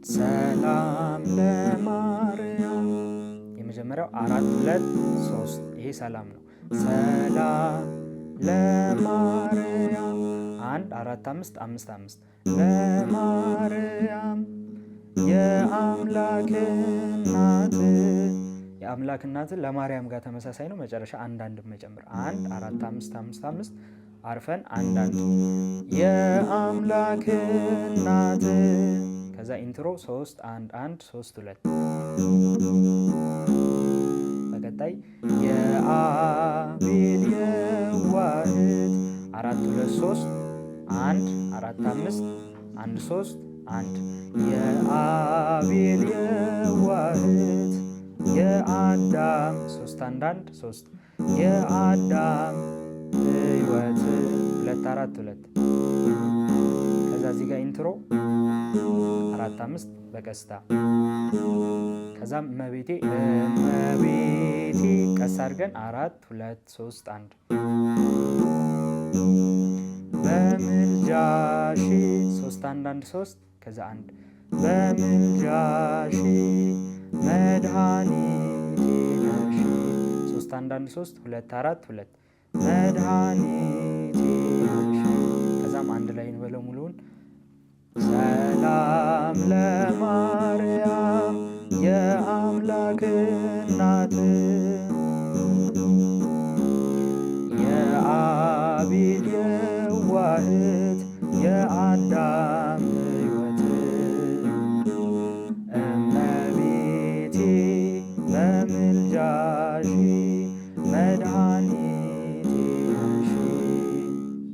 ሰላም ለማርያም የመጀመሪያው 4 2 3 ይሄ ሰላም ነው። ሰላም ለማርያም 1 4 5 5 5 ለማርያም የአምላክ እናት የአምላክ እናት ለማርያም ጋር ተመሳሳይ ነው። መጨረሻ አንድ አንድ መጨመር 1 4 5 5 5 አርፈን አንድ አንድ የአምላክ እናት ከዛ intro 3 1 1 3 2 በቀጣይ የአቤል የዋህት 4 2 3 1 4 5 1 3 1 የአቤል የዋህት የአዳም 3 1 1 3 የአዳም ሕይወት 2 4 2 ከዛ እዚህ ጋር intro 4 5 በቀስታ ከዛም እመቤቴ እመቤቴ ቀስ አድርገን 4 2 3 1 በምልጃሽ 3 1 1 3 ከዛ 1 በምልጃሽ መድኃኒቴ ነሽ 3 1 1 3 2 4 2 መድኃኒቴ ነሽ። ከዛም አንድ ላይ እንበለው ሙሉውን ሰላም ለማርያም የአምላክ እናት የአቤል የዋህት የአዳም